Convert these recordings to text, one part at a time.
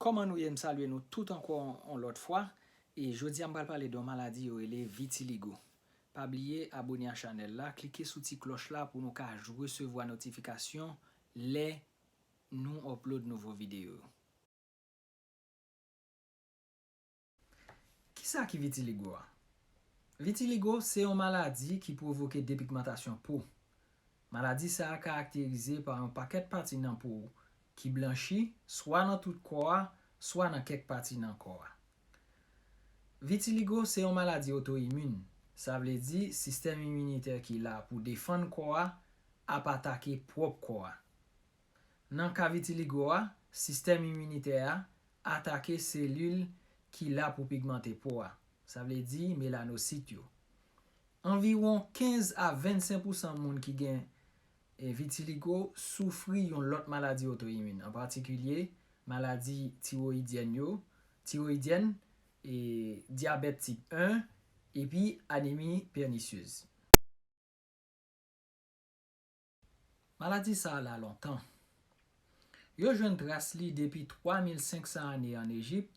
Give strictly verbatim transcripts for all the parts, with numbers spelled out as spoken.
Kòman nou ye? M salye nou tout ankò yon lòt fwa. E jodi a, m pral pale de yon maladi yo rele vitiligo. Pa bliye abone a chanèl la, klike sou ti klòch la pou nou ka resevwa notifikasyon lè nou upload nouvo videyo. Kisa ki vitiligo a? Vitiligo se yon maladi ki pwovoke depigmantasyon po. Maladi sa a karakterize pa yon pakèt pati nan po w ki blanchi, swa nan tout kò a, swa nan kèk pati nan kò a. Vitiligo se yon maladi oto-imin, sa vle di sistèm iminitè ki la pou defann kò a ap atake pwòp kò a. Nan ka vitiligo a, sistèm iminitè a atake selil ki la pou pigmante po a, sa vle di melanosit yo. Anviwon kenz a vennsenk pousan moun ki gen e, vitiligo soufri yon lòt maladi oto-imin, an patikilye maladi tiwoyidyèn yo, tiwoyidyèn, e, dyabèt tip en, epi anemi pènisyez. Maladi sa a la lontan. Yo jwenn tras li depi twa mil senk san ane ann Ejip.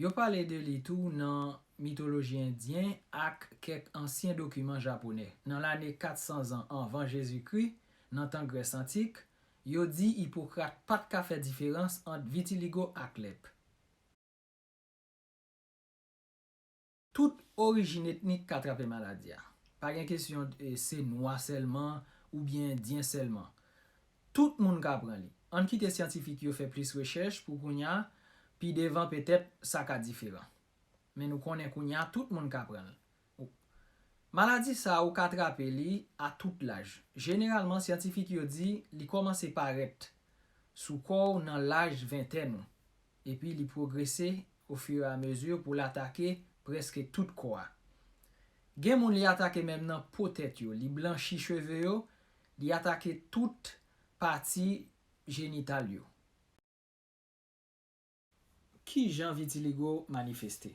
Yo pale de li tou nan mitoloji endyen ak kèk ansyen dokiman japonè. Nan lane kat san zan anvan Jezikri, nan tan Grès antik, yo di Ipokrat pa t ka fè diferans ant vitiligo ak lèp. Tout orijin etnik ka trape maladi a. Pa gen kesyon, e, se nwa sèlman oubyen endyen sèlman. Tout moun ka pran li. Ann kite syantifik yo fè plis rechèch pou kounye a, pi devan petèt sa ka diferan. Men nou konnen kounye a tout moun ka pran l. Maladi sa a ou ka trape li a tout laj. Jeneralman, syantifik yo di li kòmanse parèt sou kò w nan laj ventèn ou, epi li pwogrese ofiramezi pou l atake prèske tout kò a. Gen moun li atake menm nan po tèt yo, li blanchi cheve yo, li atake tout pati jenital yo. Ki jan vitiligo manifeste?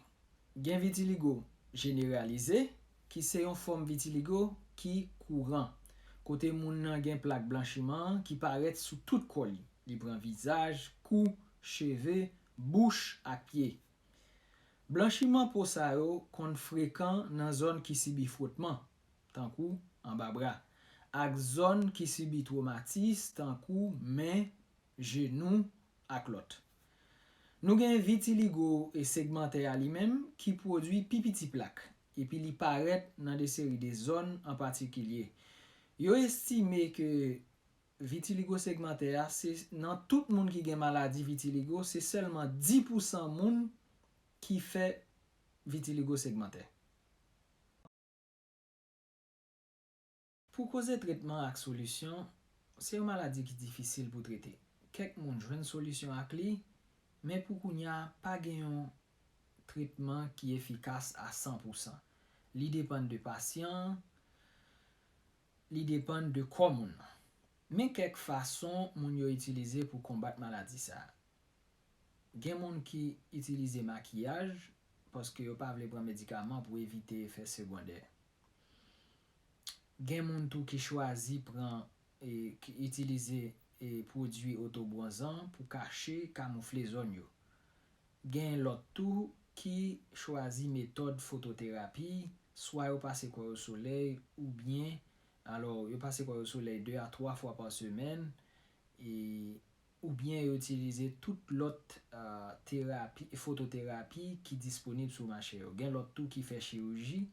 Gen vitiligo jeneralize, ki se yon fòm vitiligo ki kouran, kote moun nan gen plak blanchiman ki parèt sou tout kò li. Li pran vizaj, kou, cheve, bouch ak pye. Blanchiman po sa yo konn frekan nan zòn ki sibi fwotman, tankou anba bra, ak zòn ki sibi twomatis, tankou men, jenou, ak lòt. Nou gen vitiligo e segmantè a li menm ki pwodui pi piti plak, epi li parèt nan de seri de zòn an patikilye. Yo estime ke vitiligo segmantè a, se nan tout moun ki gen maladi vitiligo, se sèlman dis pousan moun ki fè vitiligo segmantè. Pou koze tretman ak solisyon, se yon maladi ki difisil pou trete. Kèk moun jwenn solisyon ak li, men pou kounye a, pa gen yon tretman ki efikas a san pousan. Li depann de pasyan, li depann de kò moun nan. Men kèk fason moun yo itilize pou konbat maladi sa a. Gen moun ki itilize makiyaj paske yo pa vle pran medikaman pou evite efè segondè. Gen moun tou ki chwazi pran, e, ki itilize, e, pwodui otobwonzan pou kache, kamoufle zòn yo. Gen lòt tou ki chwazi metòd fototerapi, swa yo pase kò yo solèy, oubyen, alò, yo pase kò yo solèy de a twa fwa pa semèn, e, oubyen yo itilize tout lòt, a, terapi, fototerapi ki disponib sou mache yo. Gen lòt tou ki fè chiriji,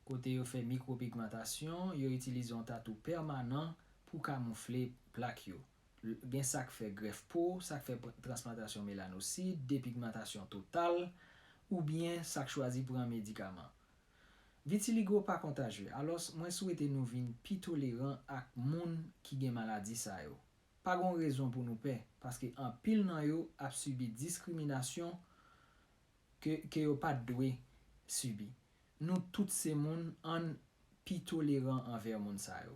kote yo fè mikropigmantasyon, yo itilize yon tatou pèmanan pou kamoufle plak yo. L-, gen sa k fè grèf po, sa k fè pr-, transplantasyon melanosit, depigmantasyon total, oubyen sa k chwazi pran medikaman. Vitiligo pa kontajye, alòs mwen swete nou vin pi toleran ak moun ki gen maladi sa yo. Pa gon rezon pou nou pè, paske anpil nan yo ap sibi diskriminasyon ke, ke yo pa t dwe sibi. Nou tout se moun, ann pi toleran anvè moun sa yo.